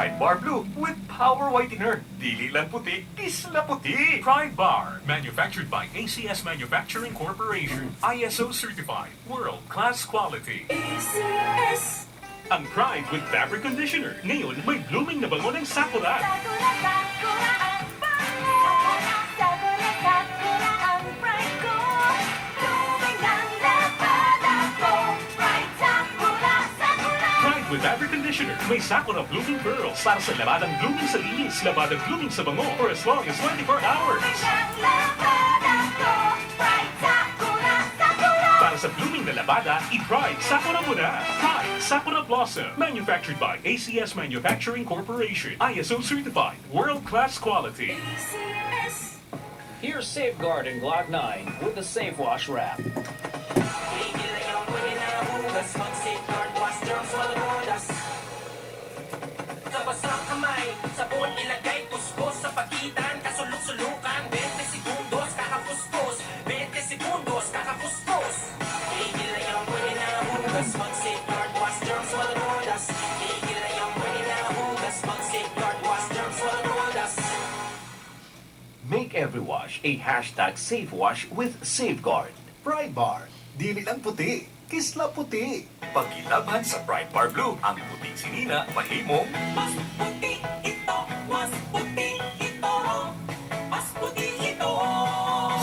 Pride Bar Blue with Power Whitener. Dili lang puti, kisla puti. Pride Bar, manufactured by ACS Manufacturing Corporation. ISO certified, world-class quality. ACS. Ang Pride with Fabric Conditioner. Ngayon, may blooming na bango ng sakura. Sakura, sakura ang bango. Sakura, sakura ang pride ko. Blooming ng labada ko. Pride, sakura, sakura. Pride with Fabric Conditioner. May sakura blooming pearls para sa labadang blooming sa linis, labadang blooming sa bango for as long as 24 hours. Blooming ng labada ko. Pride, sakura, sakura. Para sa blooming na labada, i-Pride Sakura mo na. Pride Sakura Blossom. Manufactured by ACS Manufacturing Corporation. ISO certified, world-class quality. ACS. Here's Safeguard and Glock 9 with the Safe Wash Wrap. Tigil na yung pwede na hugas. Mag-Safeguard, wash germs, walang oras. Sa basang kamay, sabon ilagay. Kuskos sa pagitan, kasulok-sulukan. 20 segundos, kakakuskos. 20 segundos, kakakuskos. Tigil na yung pwede na hugas. Mag-Safeguard, wash germs, walang oras. Tigil na yung pwede na hugas. Mag-Safeguard, wash germs, walang oras. Make every wash a #SafeWash with Safeguard. Pride Bar. Dili lang puti, kisla puti. Pagilabhan sa Pride Bar Blue, ang puting sinina mahimong Mas puti ito, mas puti ito, mas puti ito.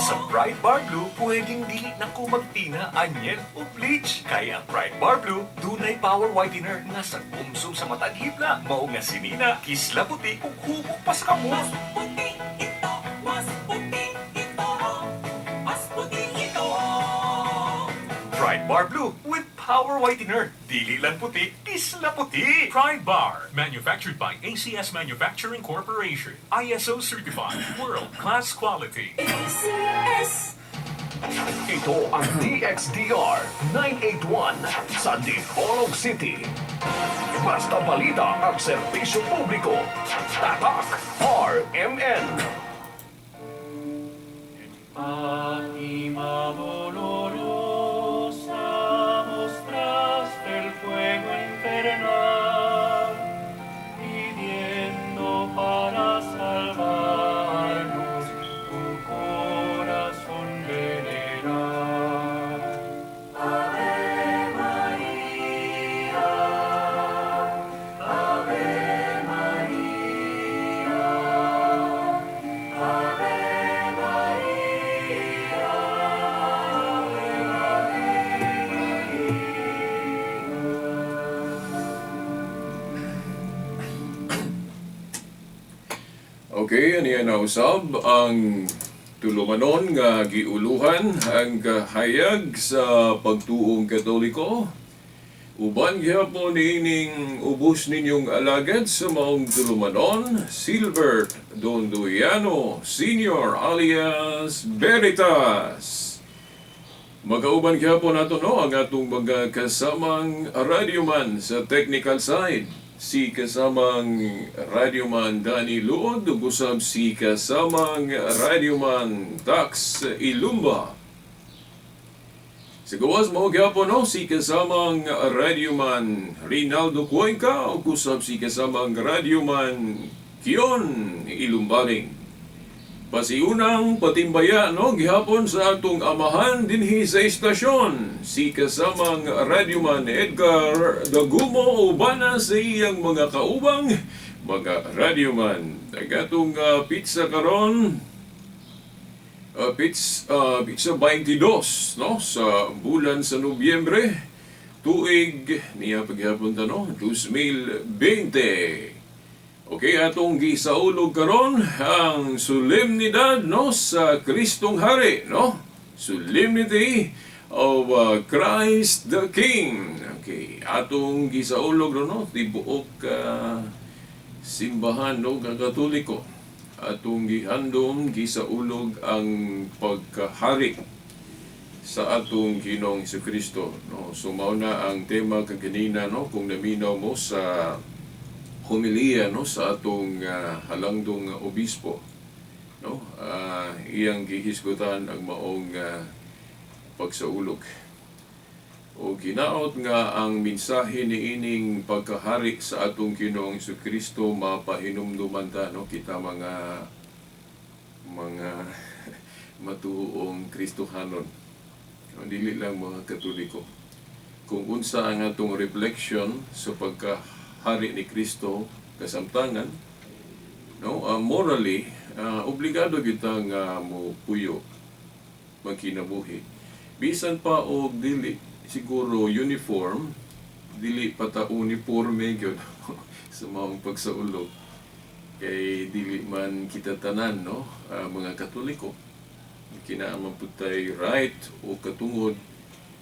Sa Pride Bar Blue, pwedeng dili na ko magtina, anyel o bleach. Kaya ang Pride Bar Blue, dunay power whitener nga sa umsum sa matag hibla. Mao nga sinina, kisla puti ug hubog pa sa kamot. Mas puti ito, mas puti ito, mas puti ito. Pride Bar Blue with Power Whitener. Dili lang puti, kisla puti. Pride Bar, manufactured by ACS Manufacturing Corporation. ISO certified, world-class quality. ACS. Ito ang DXDR 981 sa Dipolog City. Basta balita at serbisyo publiko. Tatak RMN. Fátima dolorosa, mostraste el fuego infernal, pidiendo para salvarnos tu corazón veneral. Ave María, Ave María, Ave María, Ave María. Okay, aniya na usab ang tulumanon nga giuluhan ang kahayag sa pagtuong Katoliko. Uban gihapon niining ubos ninyong alagad sa maong tulumanon, Silbert Dondoyano Senior alias Veritas. Magauban gihapon nato, no, ang atong mga kasamang radyoman sa technical side. Si kasamang radyoman Danny Luod ug usab si kasamang radyoman Tax Ilumba. Sa gawas mao gyapon, no, si kasamang radyoman Rinaldo Cuenca ug usab si kasamang radyoman Kion Ilumbaring. Pasiunang patimbaya, no, gihapon sa atong amahan dinhi sa istasyon, si kasamang radyoman Edgar Dagumo ubana sa iyang mga kaubang mga radyoman. Ang atong petsa karon petsa 22, no, sa bulan sa Nobyembre, tuig niya paghapon ta, no, 2020. Okay, atong gisaulog karon ang solemnidad, no, sa Kristong Hari, no? Solemnity of Christ the King. Okay, atong gisaulog, no, tibuok simbahan, no, Katoliko. Atong gihandom gisaulog ang pagkahari sa atong Ginoong Kristo, no? So mao na ang tema kaganina, no, kung naminaw mo sa homilia, no, sa atong halangdong obispo, no, iyang gihisgutan ang maong pagsaulog. O ginaot nga ang mensahe niining pagkahari sa atong Ginoong Kristo mapahinumduman ta, no, kita mga matuong Kristohanon. Dili lang mga Katoliko. Kung unsa ang atong reflection sa pagkahari ni Kristo kasamtangan, no, morally obligado kita nga mo puyo, magkinabuhi. Bisan pa og dili siguro uniform, dili pa ta uniforme gyud sa maong pagsaulog kay dili man kita tanan, no, mga Katoliko. Kinaa man pud tay right o katungod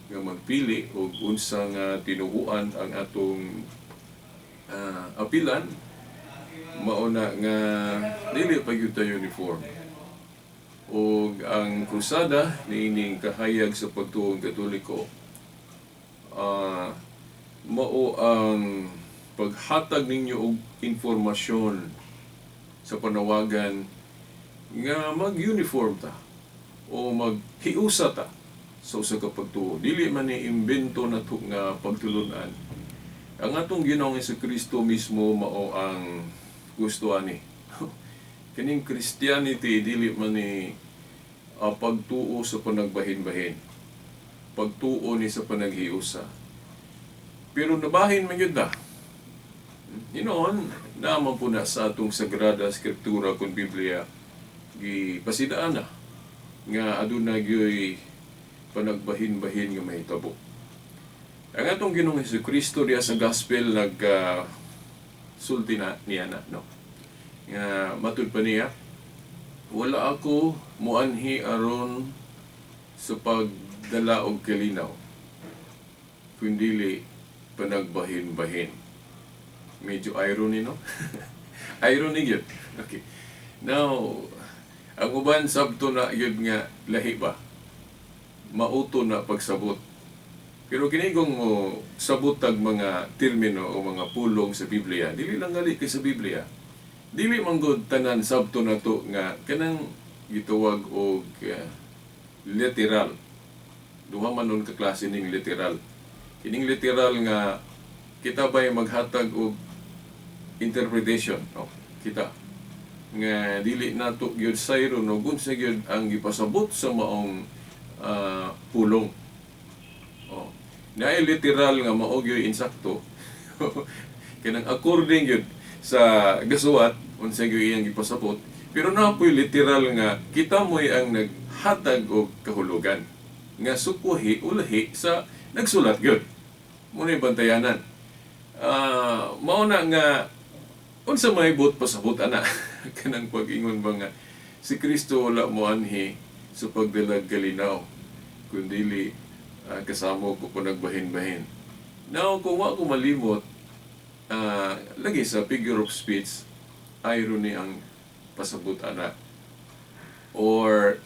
nga magpili og unsa nga tinuhuan ang atong apilan. Mao na nga dili pa gyud ta uniform. Og ang krusada niining kahayag sa pagtuong Katoliko mao ang paghatag ninyo og informasyon sa panawagan nga mag-uniform ta o maghiusa ta sa usa ka pagtuo. Dili man ni imbento nato nga pagtulunan. Ang atong Ginoong Kristo mismo mao ang gusto ani. Kining Christianity dili man ni pagtuo sa panagbahin-bahin. Pagtuo ni sa panaghiusa. Pero nabahin man gyud na. Hinoon, naman po na sa atong Sagrada Escritura kung Biblia gipasidaan na nga aduna gyoy panagbahin-bahin nga mahitabo. Ang atong Ginoong Kristo diya sa gospel nag sulti na niya na, no. Nga matud pa niya, "Wala ako muanhi aron sa pagdala og kalinaw, kundili panagbahin-bahin." Medyo irony, no? Irony gyud. Okay. Now, ang uban sabto na gyud nga lahi ba? Mauto na pagsabot. Pero kini kung mo sabot tag mga termino o mga pulong sa Biblia, dili lang gali kay sa Biblia. Dili man gud tanan sabto nato nga kanang gitawag og literal. Duha man nun ka klase ning literal. Kining literal nga kita ba'y maghatag og interpretation, no? Kita nga dili nato gyud sayron og unsa gyud ang gipasabot sa maong pulong. Oh. Naay literal nga mao gyud insakto. Kanang according gyud sa gasuwat unsa gyud iyang gipasabot, pero naa po'y literal nga kita mo'y ang naghatag og kahulugan nga sukwahi ulahi sa nagsulat gyud. Mao na'y bantayanan. Mao na nga unsa may buot pasabot ana kanang pag-ingon ba nga si Kristo wala moanhi sa pagdalag kalinaw kundili kasamo ko panagbahin-bahin. Now, kung wa ko malimot, lagi sa figure of speech, irony ang pasabot ana. Or,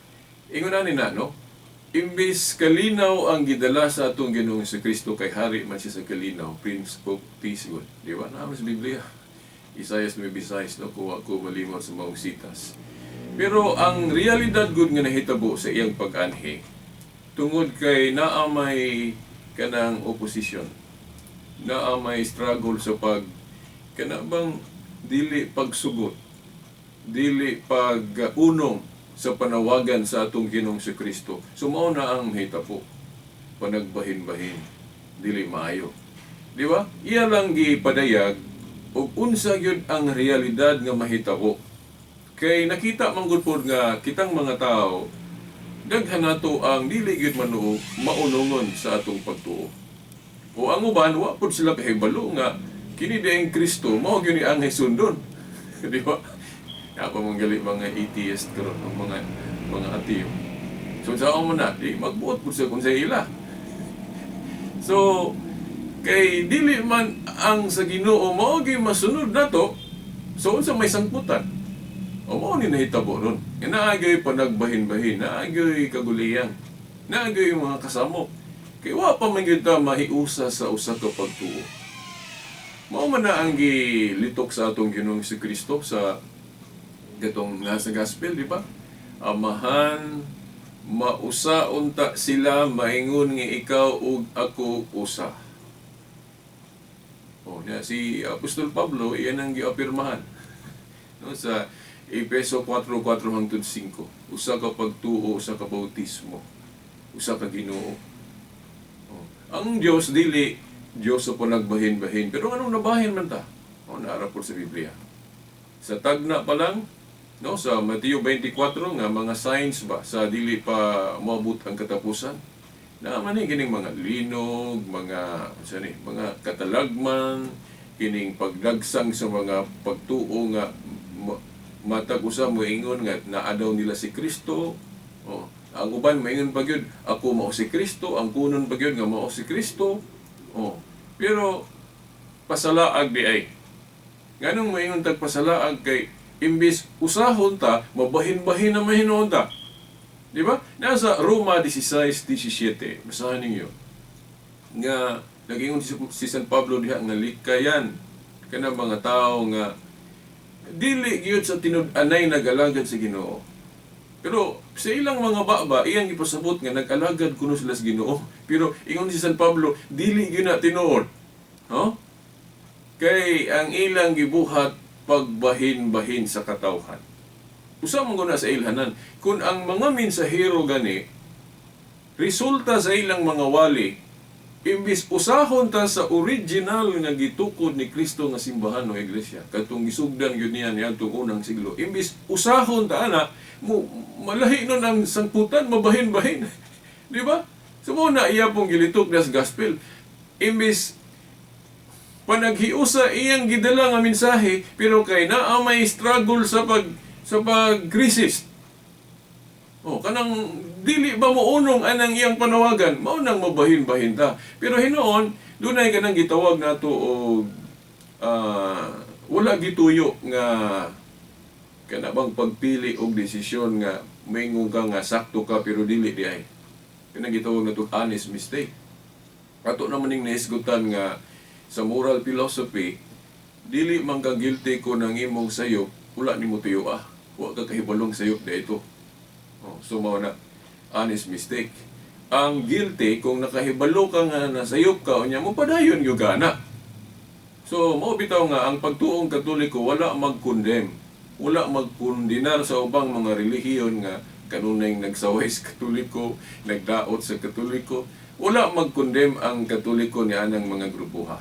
ingon ani na, no? Imbis kalinaw ang gidala sa atong Ginoong si Kristo kay hari man siya sa kalinaw, Prince of Peace, God. Di ba? Naa sa Biblia. Isaias 9:6, no? Kung ako malimot sa maong sitas. Pero ang realidad gud nga nahitabo sa iyang pag-anhi, tungod kay naa may kanang opposition, naa may struggle sa pag kana bang dili pagsugot, dili pag-unong sa panawagan sa atong Ginoong si Kristo. So mao na ang mahitabo, panagbahin-bahin, dili maayo. Di ba? Iya lang gipadayag og unsa gyud ang realidad nga mahitabo. Kay nakita man gud pod nga kitang mga tao daghan nato ang dili gyud manuo maunongon sa atong pagtuo. O ang uban wa pud sila kahibalo nga kini diayng Kristo mao gyud ni ang sundon. Di ba? Naa pa man gali mga atheist karon, ang mga ateo. So sa mo na, di magbuot pud sa kung sa ila. So kay dili man ang sa Ginoo mao gyud masunod nato, so unsa may sangputan? O mao ni nahitabo ron. Nga naa gyud panagbahin-bahin, naa gyud kaguliyan, naa gyud mga kasamok. Kay wa pa man gyud ta mahiusa sa usa ka pagtuo. Mao man na ang gilitok sa atong Ginoong si Kristo sa gatong nasa gospel, di ba? Amahan, Mausa unta sila maingon nga ikaw ug ako usa. Oh, niya si Apostol Pablo iyan ang giapirmahan. No, sa Epeso 4:4 hangtod 5. Usa ka pagtuo, usa ka bautismo, usa ka Ginoo. Oh. Ang Dios dili Dios sa panagbahin-bahin, pero anong nabahin man ta? Oh, naara po sa Biblia. Sa tagna pa lang, no, sa Mateo 24 nga mga signs ba sa dili pa moabot ang katapusan. Naa man ni kining mga linog, mga unsa ni, mga katalagman, kining pagdagsang sa mga pagtuo nga matag usa moingon nga naa daw nila si Kristo. Oh, ang uban moingon pa gyud ako mao si Kristo, ang kunon pa gyud nga mao si Kristo. Oh, pero pasalaag di ay. Nganong moingon tag pasalaag kay imbis usahon ta, mabahin-bahin na mahinuon ta. Di ba? Nasa Roma 16:17, basahan ninyo. Nga nag-ingon si San Pablo diha nga likayan kanang mga tawo nga dili gyud sa tinud-anay nag-alagad sa Ginoo. Pero sa ilang mga baba, iyang ipasabot nga nag-alagad kuno sila sa Ginoo. Pero ingon si San Pablo, dili gyud na tinuod. No? Kay ang ilang gibuhat pagbahin-bahin sa katawhan. Usa man guna sa ilhanan, kung ang mga mensahero gani resulta sa ilang mga wali, imbis usahon ta sa original nga gitukod ni Kristo nga simbahan o iglesia, katong gisugdan gyud niya niadtong unang siglo, imbis usahon ta ana, mo malahi nun ang sangputan, mabahin-bahin. Di ba? So mo na iya pong gilitok das gospel. Imbis panaghiusa iyang gidala nga mensahe, pero kay naa may struggle sa pag-resist. Oh, kanang dili ba mo unong anang iyang panawagan, mao nang mabahin-bahin ta. Pero hinuon, dunay kanang gitawag nato og wala gituyo nga kana bang pagpili og desisyon nga moingon ka nga sakto ka pero dili di ay. Kanang gitawag nato honest mistake. Ato naman ning nahisgutan nga sa moral philosophy, dili man ka guilty ko nang imong sayop, wala nimo tuyo ah. Wa ka kahibalong sayop dito. Oh, so mao na honest mistake. Ang guilty kung nakahibalo ka nga nasayop ka unya mo padayon gyud ka na. So mao bitaw nga ang pagtuong Katoliko wala mag-condemn, wala magkundinar sa ubang mga relihiyon nga kanunay nagsaway sa Katoliko, nagdaot sa Katoliko, wala mag-condemn ang Katoliko ni anang mga grupuha.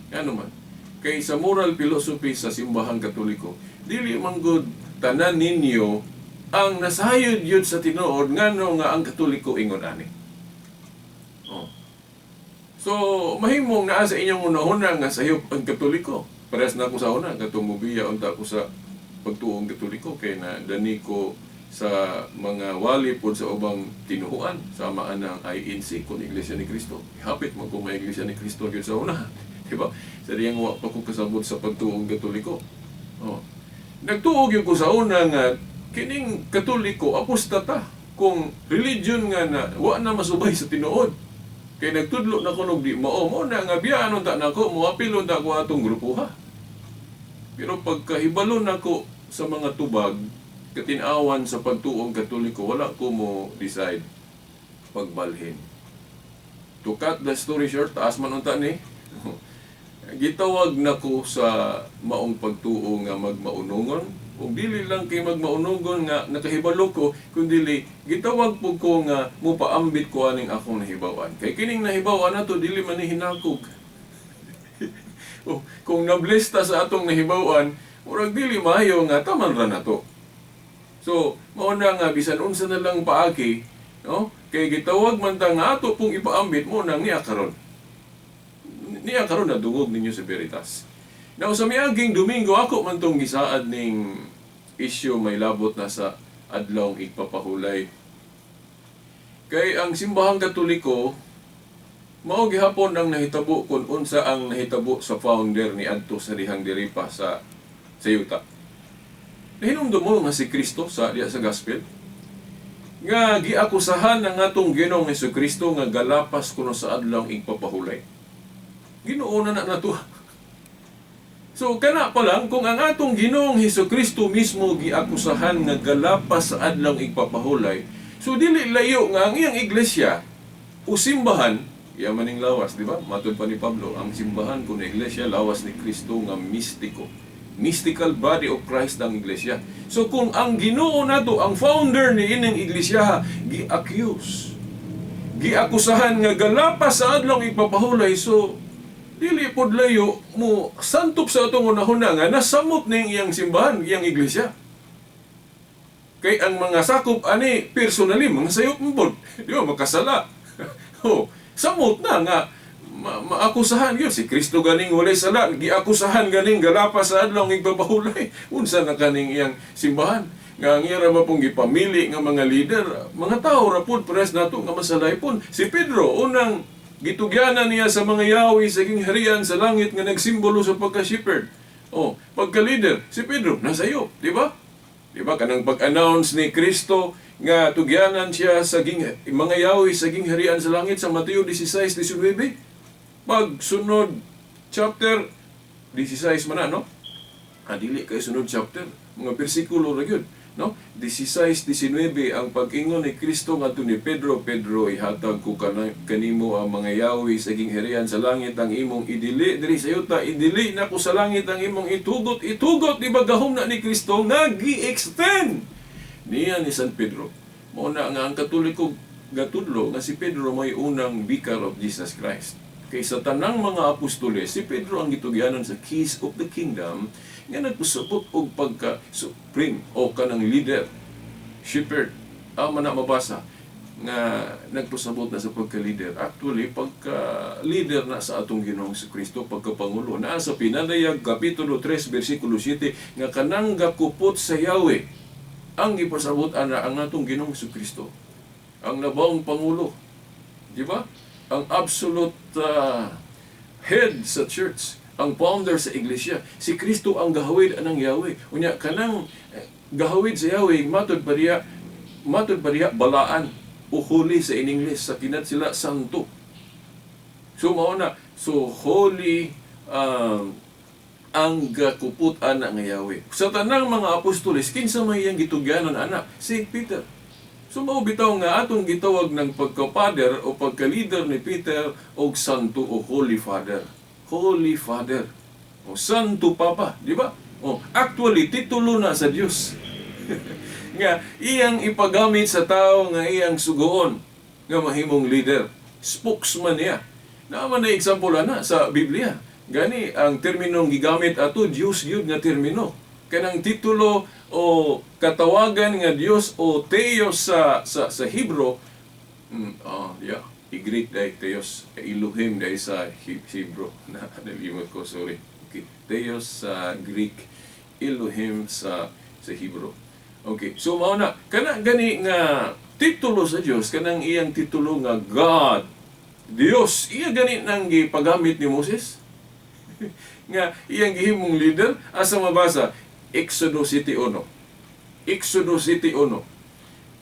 Ano man? Kay sa moral philosophy sa simbahang Katoliko, dili man gud tanan ninyo ang nasayod yun sa tinuod ngano nga ang Katoliko ingon ani. Oh. So mahimong naa sa inyong unahuna nga sayop ang Katoliko. Parehas na ako sa una katong mubiya unta ako sa pagtuong Katoliko kay na dani ko sa mga wali pod sa ubang tinuhuan sama anang INC kun Iglesia ni Cristo. Hapit man ko may Iglesia ni Cristo gyud sa una. Diba? Sa diyang wa pa ko kasabot sa pagtuong Katoliko. Oh. Nagtuo gyud ko sa una nga kining Katoliko apostata kung religion nga na wa na masubay sa tinuod. Kay nagtudlo na kunog di mao mo na nga biyaan unta nako moapil unta ko atong grupuha. Pero pagkahibalo nako sa mga tubag katin-awan sa pagtuong Katoliko, wala ko mo decide pagbalhin. To cut the story short, taas man unta ni. Gitawag nako sa maong pagtuo nga magmaunungon. Kung dili lang kay magmaunungon nga nakahibalo ko, kun dili gitawag pud ko nga mopaambit ko aning akong nahibaw-an. Kay kining nahibaw-an nato dili man ni hinakog. Oh, kung nabless ta sa atong nahibaw-an, murag dili maayo nga taman ra nato. So, mao na nga bisan unsa na lang paagi, no? Kay gitawag man ta nga ato pong ipaambit mo nang niya karon. Niya karon nadungog ninyo sa Veritas. Now, sa miaging Domingo, ako man tong gisaad ning issue may labot na sa adlawng igpapahulay. Kay ang simbahang Katoliko, mao gihapon ang nahitabo kung unsa ang nahitabo sa founder ni adto sa dihang diri pa sa yuta. Nahinumdum mo nga si Kristo sa diya sa gospel nga giakusahan ang atong Ginoong Hesukristo nga galapas kuno sa adlawng igpapahulay. Ginoo na nato. So kana pa lang kung ang atong Ginoong Hesukristo mismo giakusahan nga galapas sa adlawng igpapahulay, So dili layo nga ang iyang iglesia o simbahan, iya maning lawas, di ba? Matod pa ni Pablo, ang simbahan kun iglesia, lawas ni Kristo nga mistiko. Mystical body of Christ ang iglesia. So kung ang Ginoo nato, ang founder ni ining iglesia, gi-accuse, giakusahan nga galapas sa adlong ipapahulay, so dili pod layo mo santop sa atong unahuna nga nasamot ning iyang simbahan, iyang iglesia. Kay ang mga sakop ani personally mga sayop mo pod, di ba makasala. Oh, samot na nga maakusahan gyud si Kristo ganing walay sala, giakusahan ganing galapas sa adlong igpapahulay. Unsa na kaning iyang simbahan? Nga ang iya ra ba pong gipamili nga mga leader, mga tao ra pud parehas nato nga masalaypon. Si Pedro unang gitugyanan niya sa mga yawi sa gingharian sa langit nga nagsimbolo sa pagka-shepherd. Oh, pagka-leader, si Pedro nasayop, di ba? Di ba kanang pag-announce ni Kristo nga tugyanan siya sa mga yawi sa gingharian sa langit sa Mateo 16:19. Pag sunod chapter 16 man na, no? Ah, dili kay sunod chapter, mga bersikulo ra gyud, no? 16:19 ang pag-ingon ni Kristo ngadto ni Pedro, Pedro, ihatag ko kanimo ang mga yawi sa gingharian sa langit, ang imong idili diri sa yuta, idili nako sa langit, ang imong itugot, itugot, di ba gahom na ni Kristo nga gi-extend niya ni San Pedro. Mao na nga ang Katoliko gatudlo nga si Pedro may unang vicar of Jesus Christ. Kay sa tanang mga apostoles, si Pedro ang gitugyanan sa keys of the kingdom nga nagpasabot og pagka supreme o kanang leader, shepherd. Ang man na mabasa nga nagpasabot na sa pagka-leader. Actually, pagka-leader na sa atong Ginoong Kristo, pagka-pangulo, naa sa Pinadayag, Kapitulo 3, versikulo 7, nga kanang gakupot sa Yahweh, ang gipasabot ana ang atong Ginoong Kristo. Ang nabaong pangulo. Di ba? Ang absolute head sa church, ang founder sa iglesia. Si Kristo ang gahawid anang Yahweh. Unya kanang gahawid sa Yahweh, matod pa diya balaan o holy sa in English, sa kinat sila santo. So mao na, so holy ang gakupot ana nga Yahweh. Sa tanang mga apostoles, kinsa may iyang gitugyanan ana? Si Peter. So mao bitaw nga atong gitawag ng pagka-father o pagka-leader ni Peter og santo o Holy Father. Holy Father. O Santo Papa, di ba? O actually titulo na sa Dios nga iyang ipagamit sa tao nga iyang sugoon nga mahimong leader. Spokesman niya. Naa man na example ana sa Biblia. Gani ang terminong gigamit ato, Dios gyud nga termino. Kanang titulo o katawagan nga Dios o Theos sa Hebrew, oh, yeah, i-Greek dai Theos, Elohim dai sa Hebrew. Na nalimot ko, sorry. Okay. Theos sa Greek, Elohim sa Hebrew. Okay, so mao na kana gani nga titulo sa Dios, kanang iyang titulo nga God, Dios, iya gani nang gipagamit ni Moses nga iyang gihimong leader. Asa mabasa? Exodo 7:1. Exodo 7:1.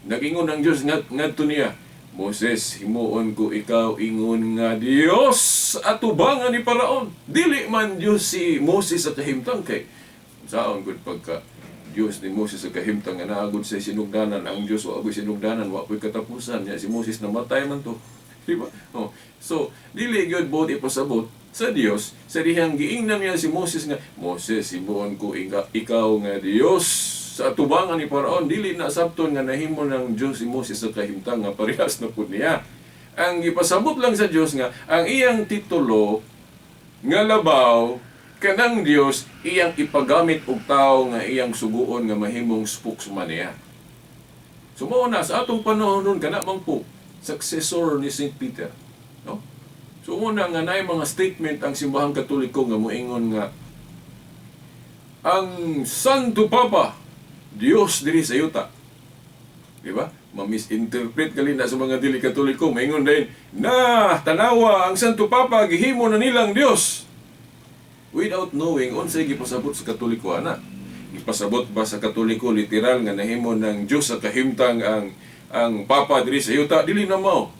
Nagingon ang Dios ngadto niya, "Moses, himuon ko ikaw ingon nga Dios atubangan ni Paraon." Dili man Dios si Moses sa kahimtang, kay saon gud pagka Dios ni Moses sa kahimtang nga naa gud sa sinugdanan ang Dios? Wa gud sinugdanan, wa ko'y katapusan niya. Si Moses namatay man to, di ba? Oh. So dili gyud buot ipasabot sa Dios sa dihang giingnan niya si Moses nga, "Moses, himuon ko ikaw nga Dios sa atubangan ni Paraon." Dili na sabton nga nahimo ng Dios si Moses sa kahimtang nga parehas na pud niya. Ang gipasabot lang sa Dios nga ang iyang titulo nga labaw kanang Dios iyang ipagamit og tawo nga iyang suguon nga mahimong spokesman niya. So mao na sa atong panahon nun, kana man po successor ni St. Peter, no? So muna nga naay mga statement ang simbahang Katoliko nga moingon nga ang Santo Papa Dios diri sa yuta. Di ba? Ma-misinterpret gali na sa mga dili Katoliko, maingon din na tanawa ang Santo Papa gihimo na nilang Dios. Without knowing unsay gipasabot sa Katoliko ana. Gipasabot ba sa Katoliko literal nga nahimo ng Dios sa kahimtang ang Papa diri sa yuta? Dili na mao.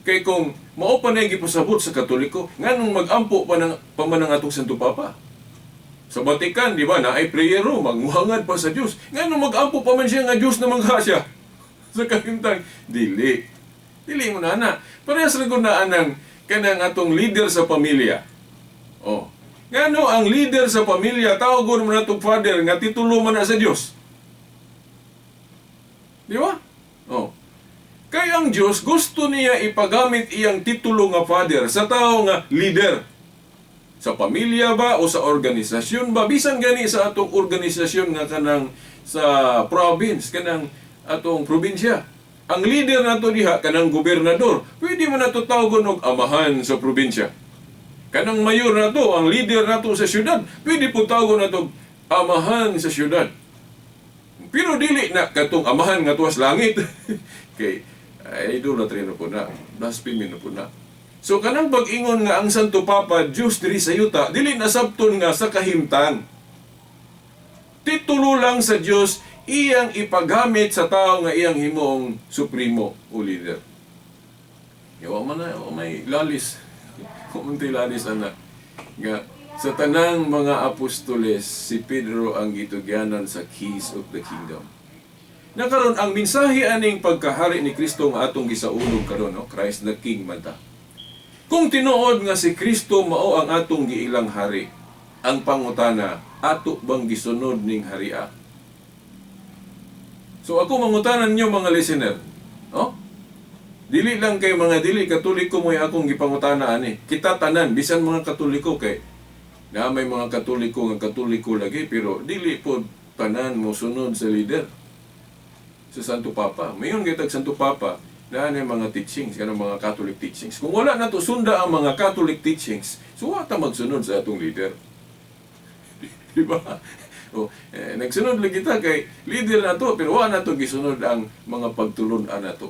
Kay kung mao pa na gipasabot sa Katoliko, nganong mag-ampo pa man ang atong Santo Papa? Sa Vatican, di ba, na ay prayer room, magmuhangad pa sa Dios. Nganong mag-ampo pa man siya nga Dios na mangha siya? Sa kahimtang dili. Dili mo na na. Parehas ra gud na anang kanang atong leader sa pamilya. Oh. Ngano ang leader sa pamilya tawgon man natong father nga titulo man na sa Dios? Di ba? Oh. Kay ang Dios gusto niya ipagamit iyang titulo nga father sa tao nga leader. Sa pamilya ba o sa organisasyon ba, bisan gani sa atong organisasyon nga kanang sa province, kanang atong probinsya. Ang leader nato diha kanang gobernador, pwede man nato tawgon og amahan sa probinsya. Kanang mayor nato, ang leader nato sa syudad, pwede po tawgon nato amahan sa syudad. Pero dili na katong amahan nga tuwas langit. Kay ay idolatry na po na, blasphemy na po na. So kanang pag-ingon nga ang Santo Papa Diyos diri sa yuta, dili na sabton nga sa kahimtang. Titulo lang sa Dios iyang ipagamit sa tao nga iyang himong supremo o leader. Yawa man na, wa may lalis. Wa man tay lalis ana. Nga sa tanang mga apostoles, si Pedro ang gitugyanan sa keys of the kingdom. Na karon ang mensahe aning pagkahari ni Kristo nga atong gisaulog karon, no? Christ the King man ta. Kung tinuod nga si Kristo mao ang atong giilang hari, ang pangutana, ato bang gisunod ning haria? So ako mangutanan ninyo, mga listener, no? Dili lang kay mga dili Katoliko mo'y akong gipangutana ani. Kita tanan, bisan mga Katoliko, kay na may mga Katoliko nga Katoliko lagi pero dili po tanan mo sunod sa leader, sa Santo Papa. Mayon gitag Santo Papa na may mga teachings, kanang mga Catholic teachings. Kung wala na to sunda ang mga Catholic teachings, so wa ta magsunod sa atong leader. Di ba? O, eh, nagsunod lang kita kay leader na to, pero wa na to gisunod ang mga pagtulun-an na to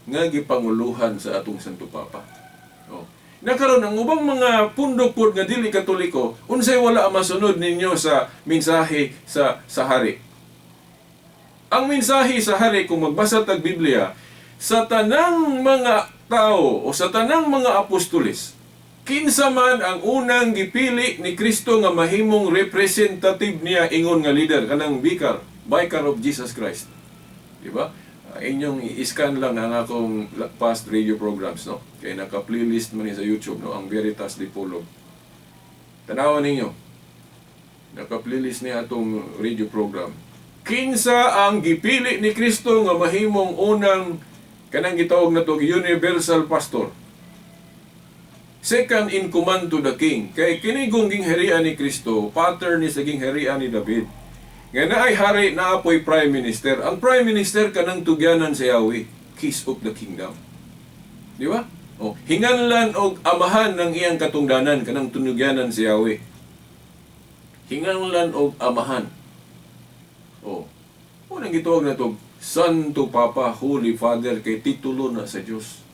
nga gipanguluhan sa atong Santo Papa. O. Nakaroon ang ubang mga pundok pod nga dili Katoliko, unsay wala ang masunod ninyo sa mensahe sa hari? Ang mensahe sa hari, kung magbasa tag Biblia, sa tanang mga tao o sa tanang mga apostoles, kinsa man ang unang gipili ni Kristo nga mahimong representative niya ingon nga leader, kanang vicar, vicar of Jesus Christ? Di ba? Inyong i-scan lang ang akong past radio programs, no? Kay naka-playlist man ni sa YouTube, no? Ang Veritas Dipolog. Tanawan ninyo. Naka-playlist niya atong radio program. Kinsa ang gipili ni Kristo nga mahimong unang kanang gitawag na to universal pastor? Second in command to the king. Kay kini ging gingharian ni Kristo, pattern ni sa gingharian ni David. Nga naay hari, naapoy prime minister. Ang prime minister kanang tugyanan sa Yahweh, keys of the kingdom. Di ba? O, hinganlan og amahan ng iyang katungdanan kanang tunugyanan si Yahweh. Hinganlan og amahan. O, unang gitawag na to Santo Papa, Holy Father, kay titulo na sa Dios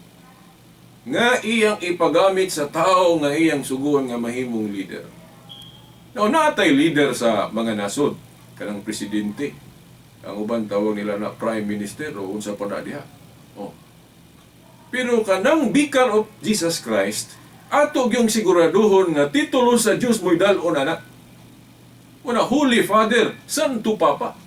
nga iyang ipagamit sa tao nga iyang suguan nga mahimong leader. Now, natay leader sa mga nasod, kanang presidente. Ang uban tawag nila na prime minister o unsa pa na diha. Oh. Pero kanang vicar of Jesus Christ, ato gyung siguraduhon nga titulo sa Dios mo'y dal-on ana. Una, Holy Father, Santo Papa.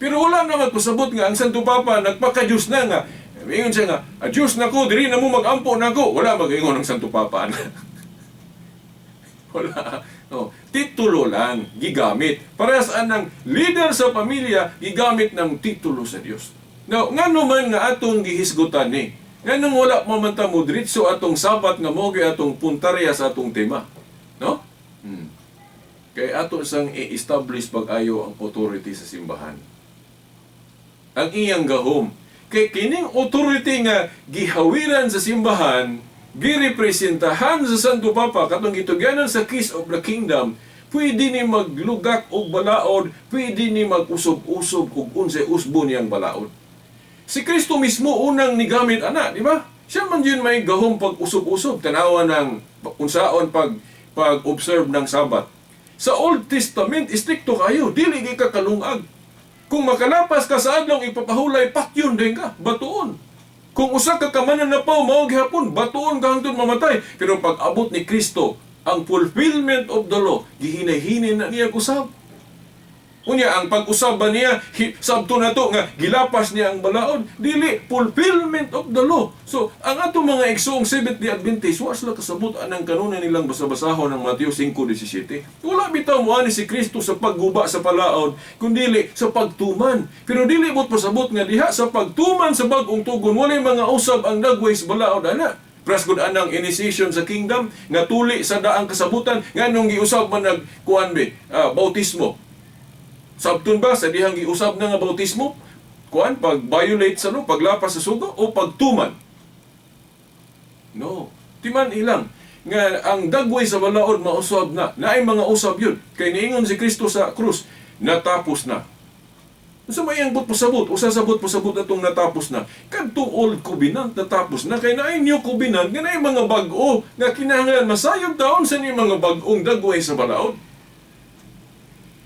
Pero wala na magpasabot nga ang Santo Papa nagpaka-Diyos na nga. Ingon siya nga, "A Diyos na ko, diri na mo mag-ampo na ko." Wala mag-ingon ang Santo Papa ana. Wala. No. Titulo lang gigamit. Parehas anang leader sa pamilya gigamit ng titulo sa Dios. Now, ngano man nga atong gihisgutan ni? Nganong wala pa man ta mo diretso atong sabat nga mo atong puntarya sa atong tema? No? Kay ato sang i-establish pag-ayo ang authority sa simbahan. Ang iyang gahom. Kay kining authority nga gihawiran sa simbahan, girepresentahan sa Santo Papa katong gitugyanan sa keys of the kingdom, pwede ni maglugak og balaod, pwede ni mag-usob-usob og unsay usbo niyang balaod. Si Kristo mismo unang nigamit ana, di ba? Siya man yun may gahom pag usob-usob, tanawa ng unsaon pag observe ng Sabat. Sa Old Testament, istrikto kayo, dili gyud ka kalungag. Kung makalapas ka sa adlong ipapahulay, patyon din ka, batuon. Kung usa ka kamananapaw mao gihapon, batuon ka hangtod mamatay. Pero pag abot ni Kristo, ang fulfillment of the law, gihinay-hinay na niya usab. Unya ang pag-usab ba niya sabto na to nga gilapas niya ang balaod, dili, fulfillment of the law. So ang atong mga igsoong Seventh Day Adventist, wa sila kasabot anang kanunay nilang basa-basahon ng Mateo 5:17. Wala bitaw mo ani si Kristo sa pagguba sa palaod, kundili sa pagtuman. Pero dili mo't pasabot nga diha sa pagtuman sa bag-ong tugon walay mga usab ang dagway sa balaod ana. Pras gud anang initiation sa kingdom nga tuli sa daang kasabutan, nganong giusab man nag kuan be, bautismo. Sabton ba sa dihang giusab na nga bautismo? Kuan pag violate sa no, paglapas sa sugo o pagtuman? No. Timan ilang nga ang dagway sa balaod mausab na. Naay mga usab yun. Kay niingon si Kristo sa krus, natapos na. Unsa may ang but pasabot? Usa sa but pasabot atong natapos na. Kadtong old covenant natapos na, kay naay new covenant nga naay mga bag-o nga kinahanglan masayod taon sa ni mga bag-ong dagway sa balaod.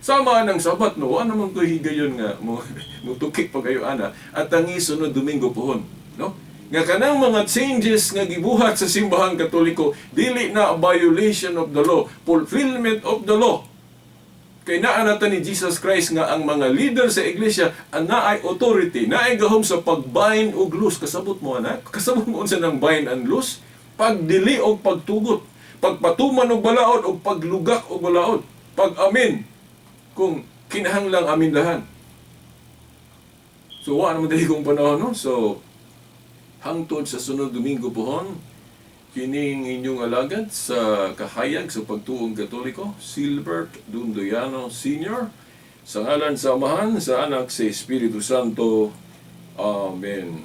Sama ng Sabat, no? Ano man ko'y higayon nga mo mutukik pa kayo ana at ang sunod Domingo pohon, no? Nga kanang mga changes nga gibuhat sa Simbahang Katoliko dili na violation of the law, fulfillment of the law. Kay naa na ta ni Jesus Christ nga ang mga leader sa iglesia ang naay authority, naay gahom sa pag-bind og loose. Kasabot mo ana? Kasabot mo unsa nang bind and loose? Pagdili og pagtugot, pagpatuman og balaod og paglugak og balaod, pag-amin kung kinahanglang amindahan. So wa naman dili kong panahon, no? So hangtod sa sunod Domingo pohon, kining inyong alagad sa kahayag sa pagtuong Katoliko, Silbert Dundoyano Sr., sa ngalan sa Amahan, sa Anak, sa Espiritu Santo. Amen.